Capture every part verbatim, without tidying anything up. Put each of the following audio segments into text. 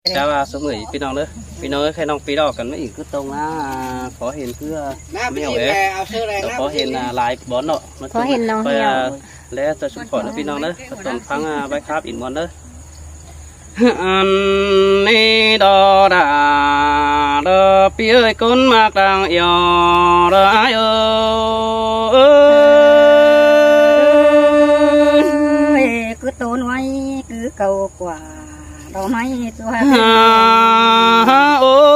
Chào và sớm gửi pi ꞌnọng ꞌnớ. Pi ꞌnọng ơi, khay ꞌnọng pi đỏ cắn ꞌmí ꞌnị ꞌcứ tông á, khó hên ꞌcứ ꞌmí hên ꞌlế. Khó hên lai bón ꞌnớ. Khó hên lai bón ꞌnớ. Lé ꞌchoi sung khỏi ꞌnớ pi ꞌnọng ꞌnớ. Tỏn phắng bái kháp ỉn ꞌmuôn ꞌnớ. Ăn ꞌnị đo đa, đo pi ơi ꞌcốn ꞌmặc đang ꞌiêu, đo ai ơi. Ơi, ꞌcứ tốn ꞌmí ꞌcứ cau ꞌquá, đo ꞌmí ꞌchua. Ôi,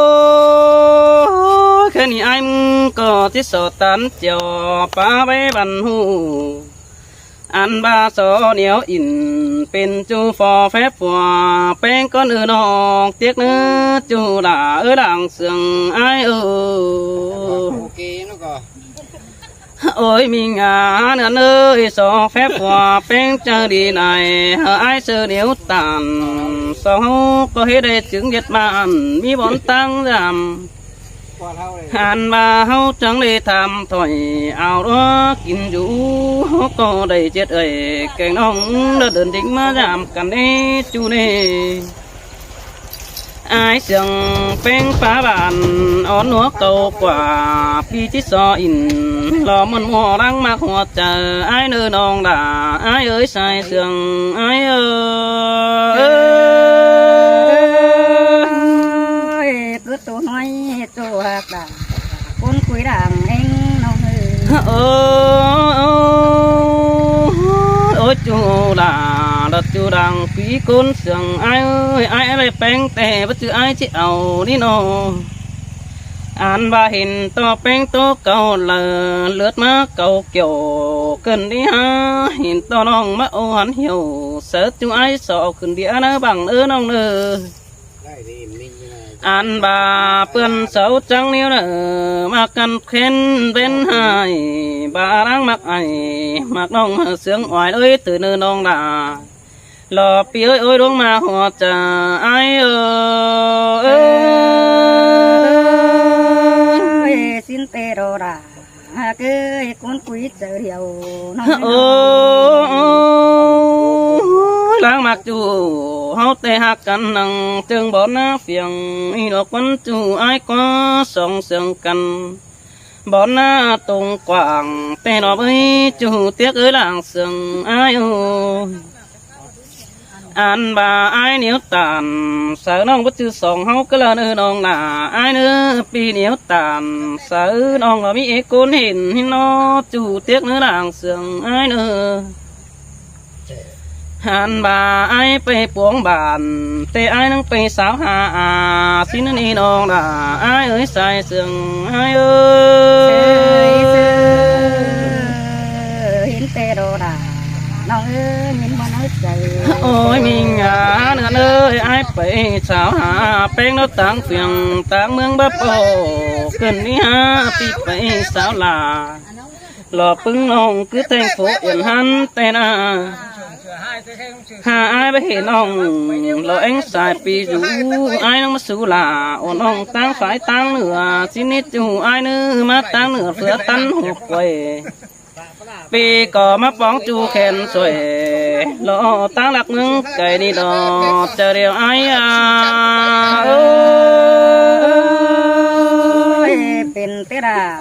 khay ꞌnị ai ꞌmứng ꞌcọ ꞌchí so tán chiêu pá ꞌvạy băn ꞌhụ. Ăn ꞌva so ꞌnéo ỉn pên ꞌchu phó phép ꞌpua ꞌpéng ꞌcốn ꞌnư ꞌnọng, ꞌtiếc ꞌnớ ꞌchu đa ới lăng sương ai ơ. Ôi, ꞌmí ngả ꞌnặn ơi, so phép ꞌpua ꞌpéng ꞌchớ đi nảy, hảư ai sư ꞌnéo tản, so ꞌháu ꞌcọ hế đảy chứng ꞌdệt ꞌmắn, ꞌmí bón ꞌtáng dăm. Ăn ꞌva ꞌháu chắng đảy tham thỏi, au đuá kin dú, ꞌháu ꞌcọ đảy ꞌdệt ơi, keng ꞌnọng đa đơn đính ꞌmá dăm căn ꞌnị ꞌchu ꞌnị. Ai sương ꞌpéng pá bản, ón ꞌnúa cau ꞌquá, pi ꞌchí so ỉn, lo ꞌmuôn ꞌmua ꞌláng ꞌmặc hua chaư, ai ꞌnớ ꞌnọng đa, ai ơi sai sương, ai ơi. Ơi, ꞌcứ tô ꞌnọi tô ꞌhặc đa, ꞌcốn cúi đang ꞌnọng ơi. Ơ, ôi, ꞌchu đa, đa ꞌchu đang ꞌpi ꞌcốn sương ai ơi, ai ꞌlế ꞌpéng ꞌtẹ, báu ꞌchư ai ꞌchí au ꞌnị ꞌnớ. Ăn ꞌva hên ꞌto ꞌpéng ꞌtố cau lả, ꞌlượt ꞌmá cau kiẻo, ꞌcợn đi hák hên ꞌto ꞌnọng ꞌmá ô hăn hiẻo, sáư ꞌchu ai so khửn đi ăn ꞌnớ bang ꞌnớ ꞌnọng ꞌnớ. Ăn ꞌva ꞌpươn sáu chắng ꞌnéo ꞌnớ, ꞌmặc căn khén ꞌvến ꞌhại, ꞌva ꞌláng ꞌmặc ai, ꞌmặc ꞌnọng sương oai ơi, ꞌtứ ꞌnớ ꞌnọng đa. Lo ꞌpi ơi, ôi ꞌluống ꞌmá hua chaư ai ơ. Ơi, ꞌsịn ꞌtẹ đo đa, ꞌhặc ơi, ꞌcốn cúi chaư điêu ꞌnọng. Ơ, ơ, ơ, ꞌláng ꞌmặc ꞌchu, ꞌháu ꞌtẹ ꞌhặc căn ꞌnăng ꞌchương bón ꞌná phiêng, ꞌnị ꞌnọ ꞌquắn ꞌchu ai ꞌcọ song sương căn. Bón ꞌná tông quảng, ꞌtẹ ꞌnọ bới ꞌchu ꞌtiếc ới lăng sương ai ơ. Ăn ꞌva ai ꞌnéo tản, sáư ꞌnọng báu ꞌchư song ꞌháu cá ꞌlạ ꞌnớ ꞌnọng đa, ai ꞌnớ ꞌpi ꞌnéo tản, sáư ꞌnọng lo ꞌmí ꞌcốn hên hên ꞌnọ ꞌchu ꞌtiếc ꞌnớ lăng sương ai ꞌnớ. Ăn ꞌva ai pay puống bản, ꞌtẹ ai ꞌnăng pay sáo ha a, ꞌsịn ꞌnị ꞌnọng đa, ai ơi sai sương, ai ơi. Ơi, ơi, hên ꞌtẹ đo đa, ꞌnọng ơi, ꞌmí ꞌmắn ơi chaư. Ôi, ꞌmí ngả ꞌnặn ơi, ai pay sáo ha, ꞌpéng ꞌnọ ꞌtáng phiêng, ꞌtáng ꞌmướng báp ꞌpo, ꞌcợn đi hák ꞌpi pay sáo lả. Lo ꞌpứng ꞌnọng ꞌcứ thành phố Yên Hăn ꞌtẹ ꞌna. Ha ai báu hên ꞌnọng, lo ꞌéng sai ꞌpi dú, ai ꞌnăng ꞌmá sú lả, ôn ꞌnọng ꞌtáng phái ꞌtáng ꞌnựa, ꞌsịn ꞌnị ꞌchu ai ꞌnớ ꞌmá ꞌtáng ꞌnựa ꞌpưa ꞌtắn hộp quay. ꞌPi ꞌcọ ꞌmá póng ꞌchu khen suối, lo ꞌtáng lắc ꞌmướng cay ꞌnị đo, chaư điêu ai a. Ơi, pên ꞌtẹ đa,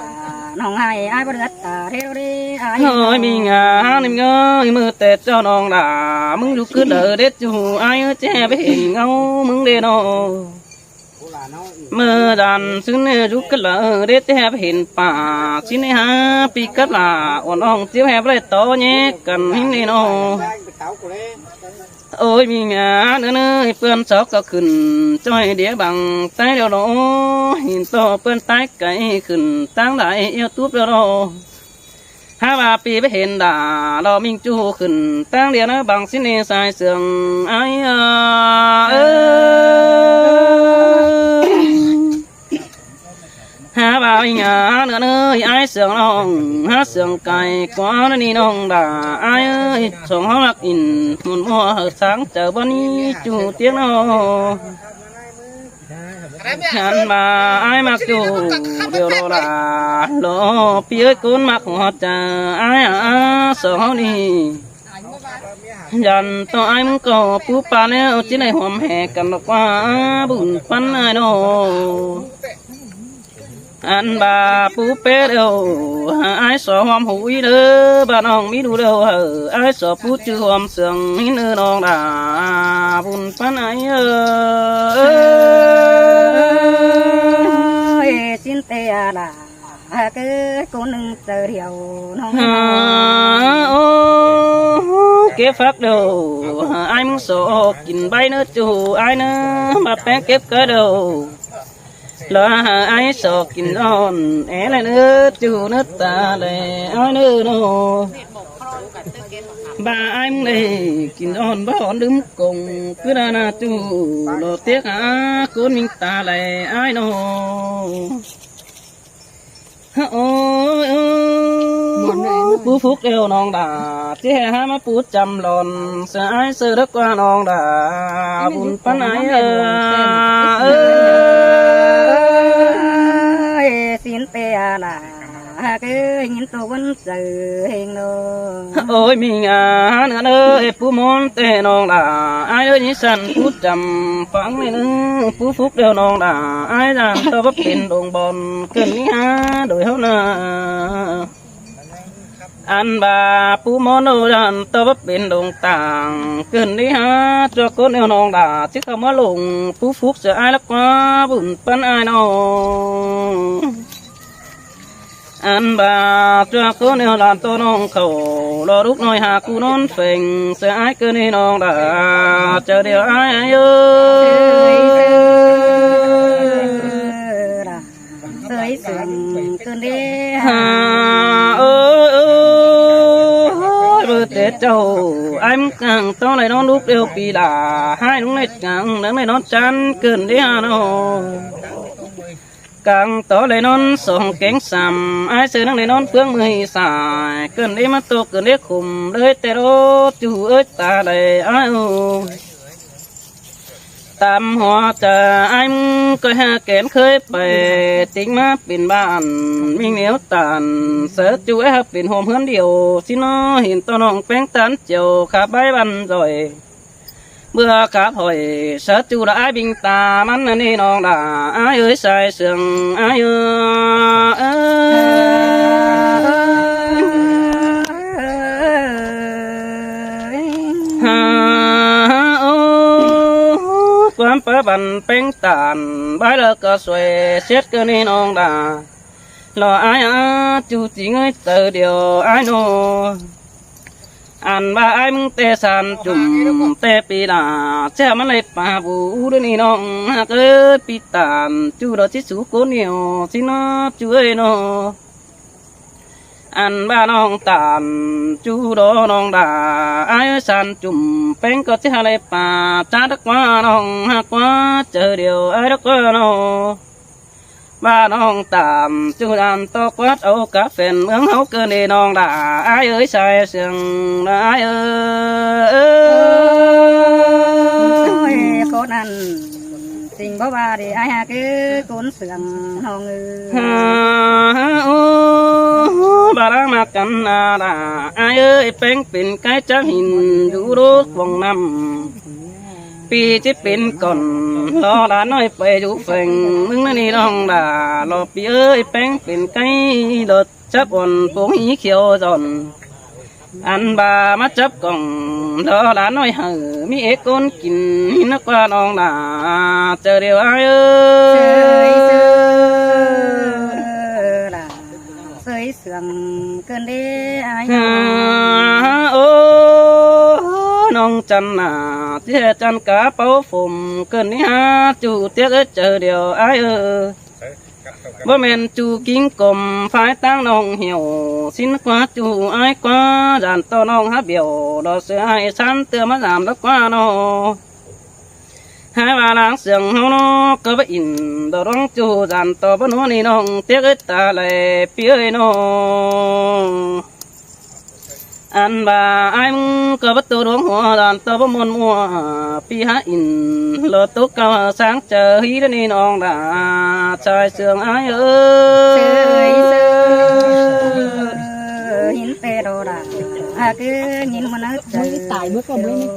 ꞌnọng ai, ai báu đươn ta, ꞌtẹ đo đi, ai. Ơi, ꞌmí ngả ꞌnị ꞌmí ơi, ꞌmự ꞌtẹ ꞌchọ ꞌnọng đa, ꞌmứng dú ꞌcứ đaư đét ꞌchu ai ơ, ꞌchí ꞌhế báu hên ꞌngáu ꞌmứng đê ꞌnọ. ꞌMự đan ꞌsứ ꞌnị dú ꞌcứ đaư đét ꞌchí ꞌhế báu hên pả, ꞌsịn ꞌnị hák ꞌpi cắp lả, ôn ꞌnọng ꞌchí ꞌhế báu đảy tó ꞌnhé căn ꞌhính ꞌnị ꞌnọ. Ôi, ꞌmí ngả ꞌnặn ơi, ꞌpươn sáo ꞌcọ khửn ꞌchoi đĩa bằng ꞌtái điêu ꞌnọ, hên ꞌto ꞌpươn ꞌtái cay khửn ꞌtáng đảy ꞌiêu túp điêu ꞌnọ. Hák ꞌva ꞌpi báu hên đa, lo ꞌminh ꞌchu khửn ꞌtáng điêu ꞌnớ bằng ꞌsịn ꞌnị sai sương ai a. Ơ, hák ꞌva ꞌminh a, ꞌnặn ơi, ai sương ꞌnọng, hák sương cay ꞌquá ꞌnị ꞌnọng đa, ai ơi, song ꞌháu lắc ỉn, ꞌmuôn ꞌmua hảư sáng chaư bón ꞌnị ꞌchu ꞌtiếc ꞌnọ. Ăn ꞌva ai ꞌmặc ꞌchu điêu đo đa, lo ꞌpi ơi ꞌcốn ꞌmặc hua chaư ai a, song ꞌháu ꞌnị. Dản ꞌto ải ꞌmứng ꞌcọ pú pá ꞌlẹo ꞌchí đảy ꞌhuôm ꞌhẹ căn ꞌlẹo ꞌquá, bun ꞌpắn ải ꞌnớ. Ăn ꞌva pú pét ꞌlẹo, ải so ꞌhuôm ꞌhụ ꞌnị ꞌlớ, ꞌva ꞌnọng ꞌmí đu ꞌlẹo hảư ải so pú ꞌchư ꞌhuôm sương ꞌnị ꞌnớ ꞌnọng đa, bun ꞌpắn ải ꞌnớ. Ơi, ꞌsịn ꞌtẹ đa, ꞌcứ ꞌcốn ꞌnưng chaư điêu ꞌnọng. Hả, ô, kếp phák điêu, ải ꞌmứng so kin báy ꞌnớ ꞌchu ải ꞌnớ, ꞌva ꞌpéng kếp cá điêu. Lo ải so kin ꞌnọn é ꞌlẹ ꞌnớ ꞌchu ꞌnớ ta ꞌlẹ ải ꞌnớ ꞌnớ. ꞋVa ải ꞌmứng đảy kin ꞌnọn ꞌva ón đưm công ꞌcứ đa ꞌnớ ꞌchu, lo ꞌtiếc hả ꞌcốn ꞌminh ta ꞌlẹ ải ꞌnớ. Ôi, ôi, pú phúc ꞌlẹo ꞌnọng đa, ꞌchí hảư hả ꞌmá pú chăm lon, ꞌsứa ải ꞌsứa đắc ꞌquá ꞌnọng đa, bun ꞌpắn ải ꞌnớ. Ơi, ꞌsịn ꞌtẹ đa, ꞌcứ ꞌnhính tô ꞌcốn chaư ꞌhêng ꞌnớ. Ôi, ꞌmí ngả ꞌnớ ꞌnớ, pú ꞌmôn ꞌtẹ ꞌnọng đa, ải ꞌnớ ꞌnhí săn pú chăm phắng ꞌnị ꞌnớ, pú phúc ꞌlẹo ꞌnọng đa, ải dản ꞌto báu pên đồng bọn, ꞌcợn ꞌnị hả, đuổi ꞌháu ꞌnớ. Ăn ꞌva pú ꞌmôn ꞌnớ dản ꞌto báu pên đồng tảng, ꞌcợn ꞌnị hả, ꞌchua ꞌcốn ꞌnẹo ꞌnọng đa, ꞌchí khảu ꞌmá lông pú phúc ꞌsứa ải đắc ꞌquá, bun ꞌpắn ải ꞌnớ. Ăn ꞌva ꞌchua ꞌcốn ꞌnẹo đa ꞌto ꞌnọng khảu, lo đúc ꞌnọi hả ꞌcú ꞌnón pheng, ꞌsứa ải ꞌcợn ꞌnị ꞌnọng đa, chaư điêu ải ꞌnớ. Ơi, sương ꞌcợn đê hả. Ôi, ôi, ôi, báu té chảu, ải ꞌmứng cang ꞌto đảy ꞌnón đúc điêu pi đa, ải ꞌnưng đảy cang, ꞌnưng đảy ꞌnón chăn, ꞌcợn đê hả ꞌnớ. Cang ꞌto đảy ꞌnón song kéng sam, ải ꞌsứa ꞌnưng đảy ꞌnón ꞌpướng ꞌmưa ꞌhị sai, ꞌcợn đê ꞌmá tô ꞌcợn đê khum, đảy ꞌtẹ đô, ꞌchu ơi ta đảy ải ơi. Tam hua chaư ải ꞌmứng ꞌcoi hả kén khới pay, tỉng ꞌmá pên bản, ꞌminh nẻo tản, ꞌsớ ꞌchu ải hảư pên hom ꞌhướn điêu, ꞌsịn ꞌnớ hên ꞌto ꞌnọng ꞌpéng tản chiêu, khả bái văn giỏi. Bưa khả khỏi, ꞌsớ ꞌchu đa ải binh ta ꞌmắn ꞌnị ꞌnọng đa, ải ơi sai sương, ải ơi. Hả, ô, ꞌquám pá văn ꞌpéng tản, bái lơ ꞌcọ sui siết ꞌcợn ꞌnị ꞌnọng đa. Lo ải hả, ꞌchu ꞌchí ơi chaư điêu ải ꞌnớ. Ăn ꞌva ải ꞌmứng ꞌtẹ san chum ꞌtẹ pi đa, ꞌchí hảư ꞌmắn đảy pá bu đé ꞌnị ꞌnọng, hák ơi pi tản, ꞌchu đa ꞌchí sú ꞌcốn ꞌnẹo, ꞌsịn ꞌnớ ꞌchu ơi ꞌnớ. Ăn ꞌva ꞌnọng tản, ꞌchu đa ꞌnọng đa, ải ơi san chum ꞌpéng ꞌcọ ꞌchí hảư đảy pá, chả đắc ꞌquá ꞌnọng hák ꞌquá, chaư điêu ải đắc ꞌquá ꞌnớ. ꞌVa ꞌnọng tản ꞌchu dản ꞌto quát au cá phén ꞌmướng ꞌháu ꞌcợn ꞌnị ꞌnọng đa, ải ơi sai sương đa ải ơi. Ôi, ꞌcốn ăn, ꞌchính báu ꞌva đi ải hák ꞌcốn sương ꞌnọng ơi. Hả, ô, ꞌva đang ꞌmặc căn đa, ải ơi ꞌpéng pên cái chắng hên dú đúc vòng năm. Pi ꞌchí pên cỏn, lo đa ꞌnọi pay dú pheng, ꞌmứng ꞌnị ꞌnọng đa, lo pi ơi ꞌpéng pên cái, lo chắp ôn pông hí khiêu dọn. Ăn ꞌva ꞌmá chắp cỏn, lo đa ꞌnọi hảư, ꞌmí ế ꞌcốn kin, ꞌnị ꞌnớ ꞌquá ꞌnọng đa, chaư điêu ải ơi. Sơi sương ꞌcợn đê ải. Hả, ô, ꞌnọng chăn nả, ꞌchí hảư chăn cá páu phôm, ꞌcợn ꞌnị hả, ꞌchu ꞌtiếc ới chaư điêu ải ơi. Báu ꞌmen ꞌchu kin côm phái ꞌtáng ꞌnọng hiẻo, ꞌsịn ꞌquá ꞌchu ải ꞌquá, dản ꞌto ꞌnọng hák bẻo, đo ꞌsứa ải săn ꞌtưa ꞌmá dản đắc ꞌquá ꞌnớ. Hák ꞌva láng sương ꞌháu ꞌnớ, ꞌcọ báu in, đo ꞌluống ꞌchu dản ꞌto báu ꞌnớ ꞌnị ꞌnọng, ꞌtiếc ới ta lai pi ới ꞌnớ. Ăn ꞌva ải ꞌmứng ꞌcọ báu tô ꞌluống hua, dản ꞌto báu ꞌmuôn ꞌmua, pi hák in, lo tốc cao hảư sáng chaư hí đé ꞌnị ꞌnọng đa, sai sương ải ơi. Sơi sương, hên ꞌtẹ đo đa, Ơ, nhìn mà nó chạy.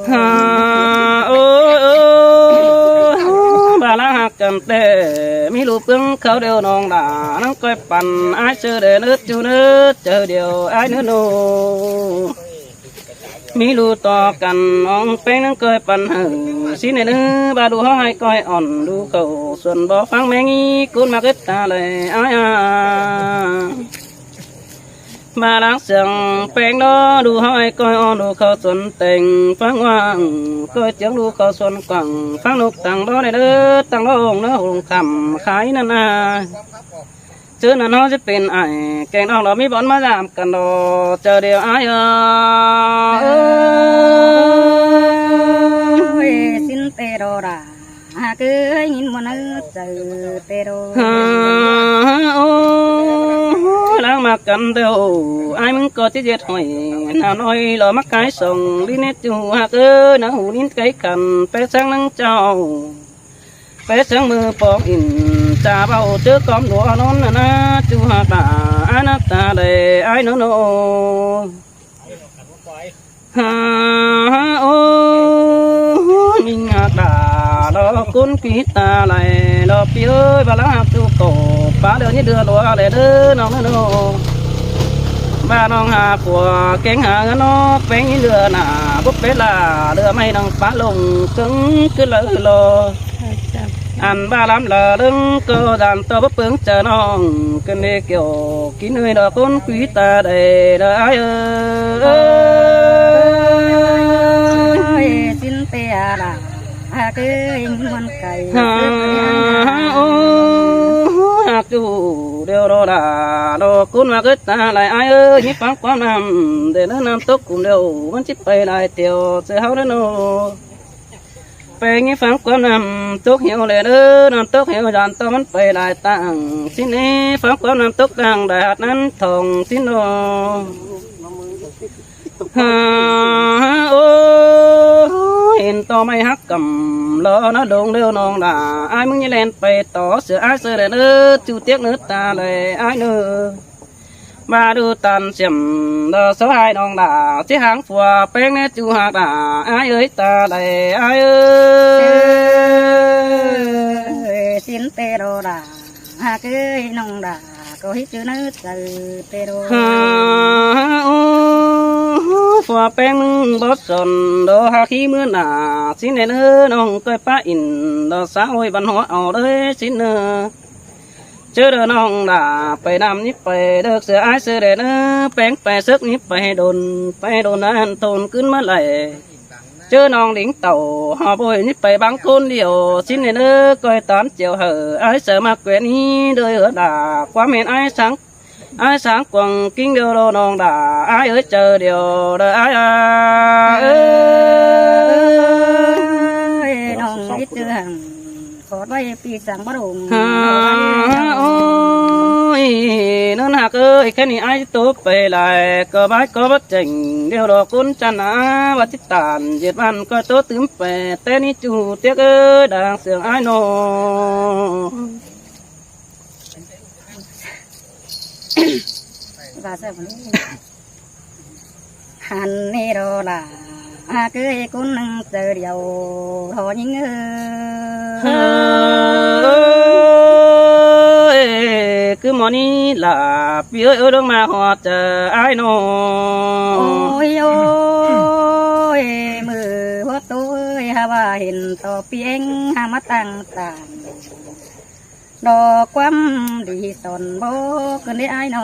Hả, ôi, ôi, ôi, bà lá hạc cắn tê, mi lũ pướng khâu đều nòng đà, nắng coi pắn, ai sư để nước chu nước, chờ điều ai nước nô. Mi lũ to cắn, ong peng nắng coi pắn hử, xin để nước, bà lũ hói coi ỏn, lũ khẩu, xuân bó phang meng ý, cún mà kết ta lệ, ai à. Mà láng sương peng đó, lũ hói coi ỏn, lũ khẩu xuân têng, phang hoang, coi chiếng lũ khẩu xuân quảng, phang nục tăng đó này đó, tăng đó ong nó hùng khẩm, khái năn à. Chứ năn nó chứ pên ải, keng đó là mi bọn mà làm cắn đó, chờ điều ai à. Ôi, xin tê đó đã. Hả, cứ nhìn mà nó chạy tê đó. Hả, ô, láng mà cắn đều, ai mưng có chứ giết hỏi, nào nói lo mắc cái sống, đi nét chu hả, cứ nó hù nín cái khăn, pé sáng nắng chào. Pé sáng mưa bóng in, cha bao chớ con đùa nón nà nà, chu hả, bà, ai nà ta đây, ai nó nó. Hả, ô, mình hả, bà, đó, cún quý ta lại, đó, pi ơi, bà lá hạp chu cổ, bà đưa như đưa lúa lại đứa, nó, nó, nó. Bà nòng hà của keng hà nó peng ý lừa nả búp bế là lừa may nòng pá lồng cứng cứ lỡ lo. Ăn ba lắm là đừng có dàn to búp bướng chờ nòng cơn đi kiểu kín hơi đó khốn quý ta đầy đó ai ơi. Ôi, xin tê à là. Hả, cứ inh muôn cày. Hả, ô, hả, chu, điều đó là, đó, cún mà cứ ta lại ai ơi, nhí phán quán nằm, để nó nằm tốc cùng đều, vẫn chỉ pay lại tiểu, sẽ háo đến nô. Pay nhí phán quán nằm, tốc hiệu lệ đơ, nằm tốc hiệu dàn tao vẫn pay lại tặng, xin ý phán quán nằm tốc đang đại hạt nắn thòng xin nô. Hả, ô, hên to may hắc cẩm lo nó đông lêu nòng đà, ai mưng như len pay tó sửa ai sửa đèn ơ, chu tiếc nữa ta lệ ai nữa. Mà đu tàn xiểm đò số hai nòng đà, chiếc hàng phùa peng nét chu hạc đà, ai ơi ta lệ ai ơi. Ơi, xin tê đồ đà. Hả, cứ nòng đà, có hít chứ nó chạy tê đồ. Hả, ô, phua peng mưng bóp sòn, đó hả khi mưa nà, xin nè nơ nòng coi pá in, đó xã hội văn hóa ở đây xin nơ. Chứ đó nòng đà, pay nằm nhíp pay được sửa ai sửa để nơ, peng pay sức nhíp pay đồn, pay đồn ăn thôn cứng mất lạy. Chớ nòng đính tàu, họ bội nhíp pay băng côn điệu, xin nè nơ coi tán chiều hở, ai sửa mà quên ý, đời hứa đà, quá mến ai sáng, ai sáng quăng kinh điệu đồ nòng đà, ai ơi chờ điệu, đời ai à, ơi. Nòng ít chữ hàng, có vay pi sáng bắt hùng. Hả, ôi, nón hạc ơi, cái này ai tố pay lại, có bái có bắt chỉnh, điệu đồ côn chăn á, và chích tàn, diệt văn coi tố tứm pay, tên ý chủ tiếc ơi, đang sướng ai nô. Và sao mà nó hẳn nê đó là, à, cứ cún nâng chờ điều đó những ơi. Ơi, cứ món ý là pi ơi ơi đông mà họ chờ ai nô. Ôi ôi, mưa hót tôi ha, và hiện tỏ pi anh ha, mắt tăng tàn. Đó quắm đi son bố cơn đế ai nô.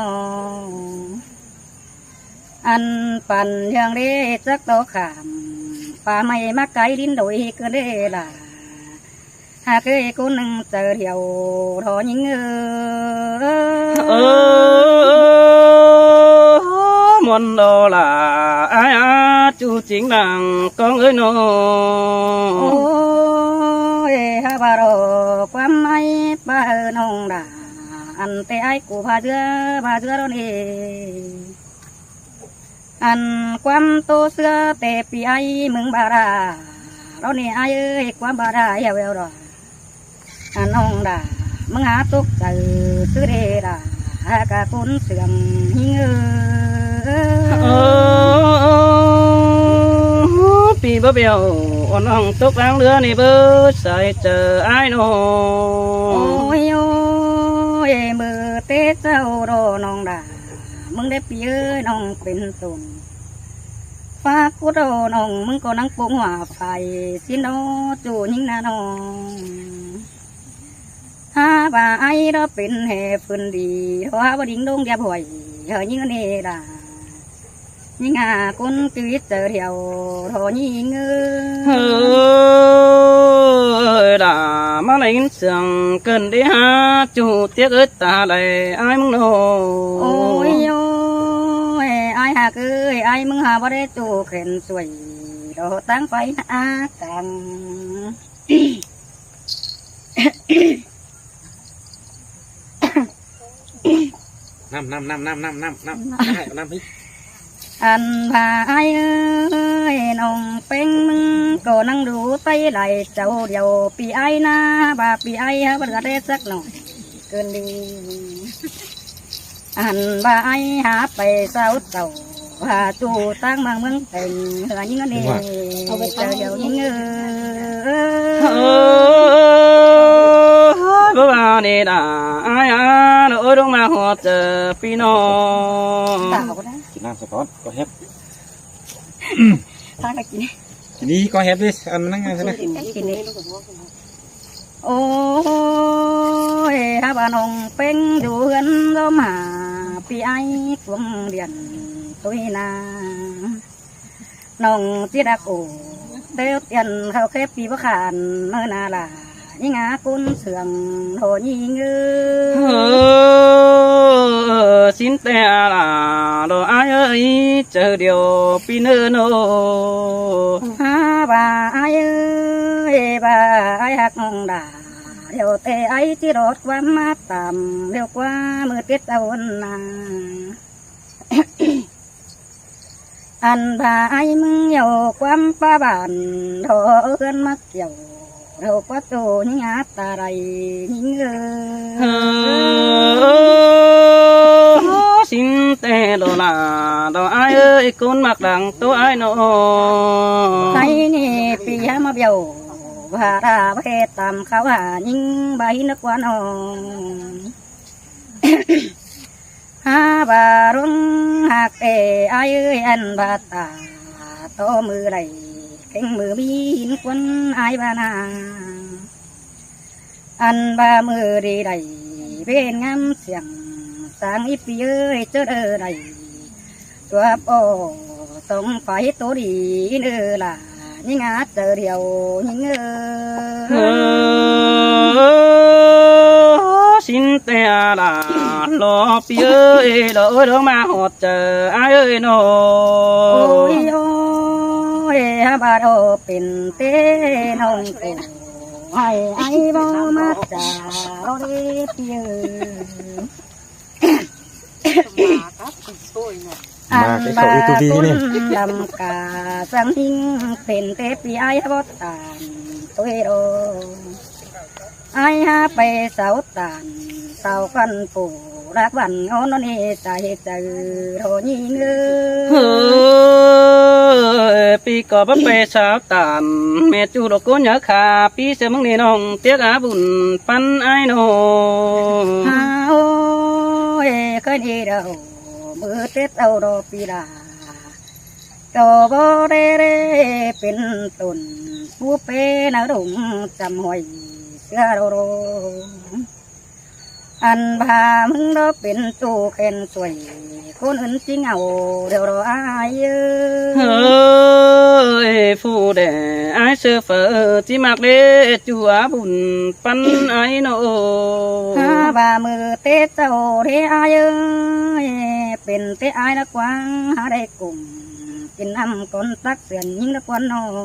Ăn pắn hương đế chắc tố khảm, pá mây mắc cái đín đôi cơn đế là. Hà kê cô nâng chờ điều đó những ơ. Ơ, món đó là ai á, chu chính làng con ơi nô. Ôi, ha, bà đó quắm ai, bà ơi nông đã. Ăn tê ai cú bà dưa, bà dưa đó nè. Ăn quắm tô sưa tê pi ai mừng bà ra. Đó nè ai ơi, quắm bà ra heo heo đó. Ăn nông đã, mừng há túc trời sư đê đã. Há cả cún sương hí ngư. Ơ, pi báu bẻo, ôn ong tốc áng lứa ꞌnị báu sai chaư ải ꞌnọ. Ôi ôi, ꞌmự té ꞌchạu ꞌnọng đa, ꞌmứng đé pi ơi ꞌnọng pên tôn. Phák cút ꞌnọng ꞌmứng ꞌcọ ꞌnăng pông hua phải, ꞌsịn ꞌnọ ꞌchu ꞌnhính ꞌna ꞌnọng. Hák ꞌva ải ꞌnọ pên ꞌhế phưn đi, ꞌhọ hák ꞌva đin ꞌlống điếp ꞌhuai, ꞌhơ ꞌnhính ꞌnị đa. ꞌNhính hả ꞌcốn ꞌchư chaư thiẻo, ꞌhơ ꞌnhính ơi. Ơ, đa ꞌmá lay ꞌsướng cơn đi hả, ꞌchu tiếc ới ta đảy ải ꞌmứng ꞌnọ. Ôi ôi, ải hák ơi, ải ꞌmứng hả báu đé ꞌchu khen suối, ꞌlọ táng pay ná căng. ꞌNăm, ꞌnăm, ꞌnăm, ꞌnăm, ꞌnăm, ꞌnăm, ꞌnăm. ꞌNhính hả ꞌnăm ꞌhí. Ăn ꞌva ải ơi, ꞌnọng ꞌpéng ꞌmứng ꞌcọ ꞌnăng đu ꞌtay lai chảu điêu pi ải ꞌná, ꞌva pi ải hả báu đé sắc ꞌnọi cơn đi. Ăn ꞌva ải hả pay sau chảu, hả ꞌchu táng ꞌmướng ꞌmướng têng, ꞌhơ ꞌnhính ꞌnị. Au pay chaư điêu ꞌnhính ơi. Ơ, báu ꞌva ꞌnị đa, ải hả, ꞌnọ ôi ꞌlống ꞌmá ꞌhọt chaư pi ꞌnọng. Kỉ ꞌnam sa ꞌtọn, ꞌcọ hép. Tha ꞌcọ kỉ ꞌnị. Kỉ ꞌnị ꞌcọ hép đi, ăn ꞌnăng ꞌnăng sa ꞌnị. Kỉ ꞌnị. Ôi, hả ꞌva ꞌnọng ꞌpéng đu ꞌhướn ꞌlóm hả, pi ải cuông điện tui ꞌna. ꞌNọng ꞌchí đắc ổ, têu tiên khảu khép pi báu khản ꞌmự ꞌna đa, ꞌnhính hả ꞌcốn sương ꞌhơ ꞌnhính ơi. Ơ, ꞌsịn ꞌtẹ đa, ꞌlọ ải ơi, chaư điêu pi ꞌnớ ꞌnọ. Hả ꞌva ải ơi, ꞌva ải hák ꞌnọng đa, điêu té ải ꞌchí lót ꞌquám ꞌmá tam, điêu ꞌquá ꞌmự tiết ꞌtạu ꞌna. Ăn ꞌva ải ꞌmứng điêu ꞌquám ꞌpá bản, ꞌhơ ꞌhướn ꞌmá kiẻo, ꞌhơ ꞌquá ꞌchu ꞌnhính hả ta đảy ꞌnhính ơi. Ơ, ꞌsịn ꞌtẹ ꞌlọ đa, ꞌlọ ải ơi, ꞌcốn ꞌmặc đăng ꞌtố ải ꞌnọ. Thái ꞌnị pi hả ꞌmá bẻo, ꞌva đa báu ꞌhế tam khảu hả ꞌnhính báu hín ꞌnớ ꞌquá ꞌnọ. Hả ꞌva ꞌluống hák ê ải ơi, ăn ꞌva ta ꞌto ꞌmự đảy, kéng ꞌmự ꞌmí hín ꞌquán ải ꞌva ꞌna. Ăn ꞌva ꞌmự đi đảy, bên ngắm siang sáng í pi ơi, chớ đơ đảy. Chua ꞌpo tông phải ꞌtố đi ꞌnớ đa, ꞌnhính hả chaư điêu ꞌnhính ơi. Ơ, ꞌsịn ꞌtẹ đa, ꞌlọ pi ơi, ꞌlọ ôi ꞌlống ꞌmá ꞌhọt chaư ải ơi ꞌnọ. Ôi ôi, hả ꞌva ꞌlọ pên té ꞌnọng ꞌcọ, ải ải báu ꞌmá chaư ꞌlọ đé pi ơi. Ăn ꞌva ꞌcốn đăm cả sang ꞌnhính pên té pi ải báu tản ꞌtoi ꞌlọ. Ải hả pay sau tản, sau căn phủ đắc bản ngón ꞌnị, sai chaư ꞌlọ ꞌnhính ơi. Ơ, pi ꞌcọ báu pay sau tản, ꞌme ꞌchu ꞌlọ ꞌcốn nhớ khả pi ꞌsứa ꞌmướng ꞌnị ꞌnọng tiếc á bun păn ải ꞌnọ. Hả ôi, khơi ꞌnị đaư ꞌmự Tết âu ꞌnọ pi đa, ꞌcọ báu đé đé pên tổn, pú pê nả đủng chăm ꞌhọi ꞌsứa ꞌlô ꞌlô. Ăn ꞌva ꞌmứng ꞌlọ pên ꞌchu khen suối, ꞌcốn ứn ꞌchí ngảu điêu ꞌlọ ải ơi. Ơi, phủ đẻ ải ꞌsứ phở ꞌchí ꞌmặc đé ꞌchu á bun păn ải ꞌnọ. Hả ꞌva ꞌmự Tết âu đé ải ơi, pên Tết ải ꞌnạ ꞌquáng hả đảy ꞌcum kin ꞌnặm cón tắc sươn ꞌnhính ꞌnạ ꞌquán ꞌnọ.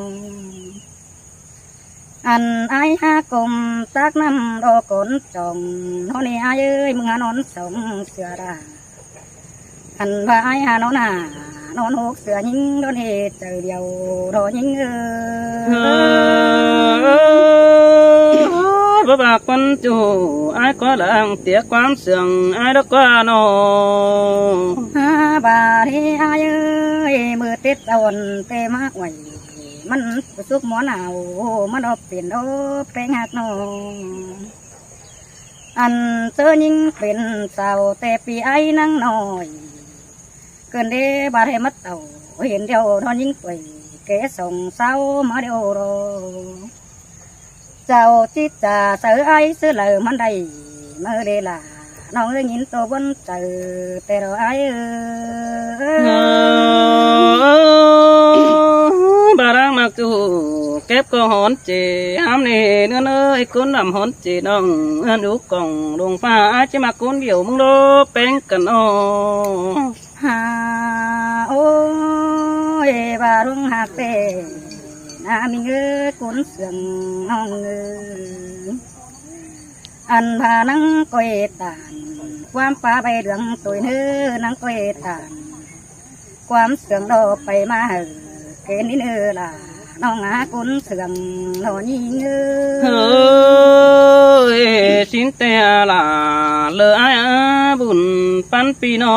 Ăn ải hả ꞌcum tắc ꞌnặm ꞌlô cón chong ꞌnọ ꞌnị ải ơi, ꞌmứng hả ꞌnón song ꞌsứa đa. Ăn ꞌva ải hả ꞌnón hả, ꞌnón hốc ꞌsứa ꞌnhính ꞌnọ ꞌnị, chaư điêu ꞌlô ꞌnhính ơi. Báu bák ꞌquám ꞌchu, ải ꞌcọ lăng ꞌtiế ꞌquám sương ải đa ꞌquá ꞌnọ. Hả, ꞌva đi ải ơi, ꞌmự Tết ꞌtọn ꞌtẹ ꞌmá uối, ꞌmắn súc ꞌmón au, ꞌmắn ók pên ók ꞌpéng ꞌhặc ꞌnọ. Ăn ꞌchớ ꞌnhính pên sáo ꞌtẹ ꞌpi ải ꞌnăng ꞌnọi, ꞌcứn đé ꞌva ꞌhế ꞌmá tảu, hên điêu ꞌnọ ꞌnhính ꞌtoi, kẻ song sáo ꞌmá điêu ꞌnọ. Chảu ꞌchí chaư ải ꞌsứ đaư ꞌmắn đảy ꞌmự đé lả, ꞌnọng ꞌhới ꞌnghín tô ꞌvốn chaư ꞌtẹ ꞌnọ ải ơi. Báu lăng ꞌmặc ꞌchu, kép ꞌcọ hón ꞌchị, hám ꞌnị ꞌnưng ơi, ꞌcốn đăm hón ꞌchị ꞌnọng, ưn ú cỏng đông ꞌphạ ải ꞌchí ꞌmặc ꞌcốn điêu ꞌmứng đô ꞌpéng căn ꞌnọ. Hả, ôi, ꞌva ꞌluống ꞌhặc ꞌtẹ ꞌna ꞌmính ơi, ꞌcốn sương ꞌnọng ơi. Ăn ꞌva ꞌnăng ꞌcoi tản ꞌquám pá ꞌvạy đường ꞌtội ꞌnớ, ꞌnăng ꞌcoi tản ꞌquám sương ꞌnọ pay ꞌmá hảư kẻ ꞌnị ꞌnớ lả, ꞌnọng ꞌhá ꞌcốn sương ꞌnọ ꞌnhính ơi. Ơi, sín ꞌtẹ lả, lỏ ải ꞌa bun ꞌpắn ꞌpi ꞌnọ.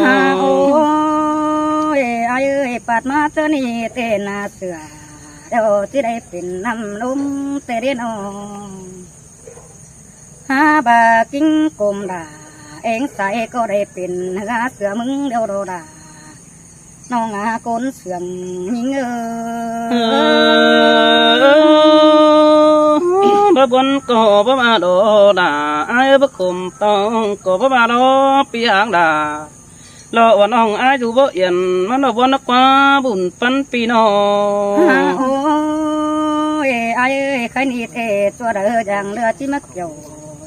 Hả, ôi, ải ơi, pắt ꞌmá ꞌchớ ꞌnị ꞌtẹ ꞌna sửa, điêu ꞌchí đảy pên ꞌnặm ꞌlốm ꞌtẹ đé ꞌnọ. Hả, ꞌva ꞌkính cốm đả, ꞌeng sai ꞌcọ đảy pên ꞌhứa sửa ꞌmứng điêu ꞌnọ đả, ꞌnọng ꞌhá ꞌcốn sương ꞌnhính ơi. Báu bôn ꞌcọ báu ꞌva đo đả, ải ơi, báu cốm tỏng ꞌcọ báu ꞌva đo ꞌpi ꞌháng đả. Lỏ ꞌva ꞌnọng ải dú báu yên, ꞌmắn ꞌva bôn ꞌnớ ꞌquá bun ꞌpắn ꞌpi ꞌnọ. Hả, ôi, ải ơi, khái ꞌnị ꞌtẹ ꞌchua đaư dáng ꞌlứa ꞌchí ꞌmá kiẻo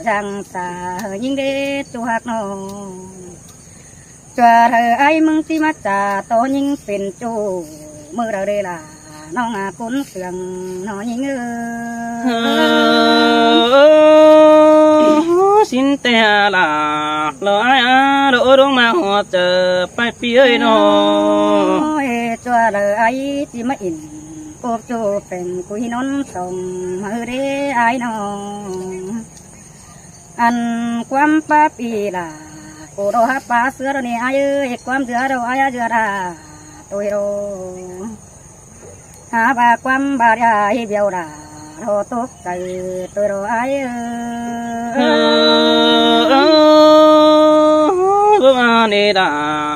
dáng sa ꞌhới ꞌnhính đé ꞌchu ꞌhặc ꞌnọ. ꞌChua đaư ải ꞌmứng ꞌchí ꞌmá cha tó ꞌnhính pên ꞌchu, ꞌmự đaư đé lả, ꞌnọng ꞌhá ꞌcốn sương ꞌnọ ꞌnhính ơi. Ơ, sín ꞌtẹ lả, lỏ ải ꞌa, lỏ ôi, ꞌluống ꞌmá ꞌhọt chaư pay ꞌpi ơi ꞌnọ. Ôi, ꞌchua đaư ải ꞌchí ꞌmá in cốp ꞌchu pên cúi ꞌnón song ꞌmự đé ải ꞌnọ. Ăn ꞌquám pá ꞌpi lả, ꞌcọ đo hả pá sứa ꞌnị ải ơi, ꞌquám dưa đo ải dưa đa, ꞌtoi ꞌnọ. Hả, ꞌva ꞌquám ꞌva đa hi biêu đa, ꞌnọ tốc chaư ꞌtoi ꞌnọ ải ơi. Báu ꞌva ꞌnị đa,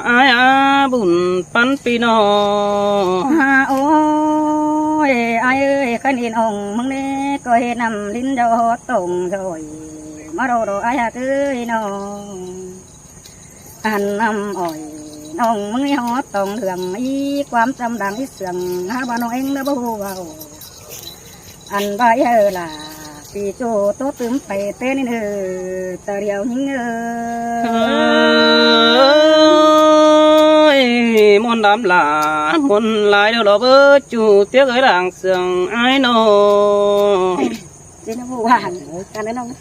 ải ꞌa bun ꞌpắn ꞌpi ꞌnọ. Hả, ôi, ải ơi, khái ꞌnị ꞌnọng ꞌmứng ꞌnị ꞌcọ ꞌhế ꞌnặm đin điêu ꞌhọt tỏng ꞌdội, ꞌmá ꞌnọ ꞌnọ ải ꞌhặc ơi ꞌnọ. Ăn ꞌnặm ỏi ꞌnọng ꞌmứng ꞌnị ꞌhọt tỏng ꞌlương, ꞌí ꞌquám chăm đang ꞌí sương, hả, ꞌva ꞌnọng ꞌeng ꞌnớ báu ꞌhụ ꞌva ổ. Ăn ꞌva ꞌí hảư lả, ꞌpi ꞌchu ꞌtố tứm pay ꞌtẹ ꞌnị ꞌnớ, chaư điêu ꞌnhính ơi. Ơi, ꞌmuôn đăm lả, ꞌmuôn lai điêu lỏ báu ꞌchu, ꞌtiếc ơi đang sương ải ꞌnọ. Đi nó ꞌhụ hẳn, căn ꞌnớ ꞌnọng.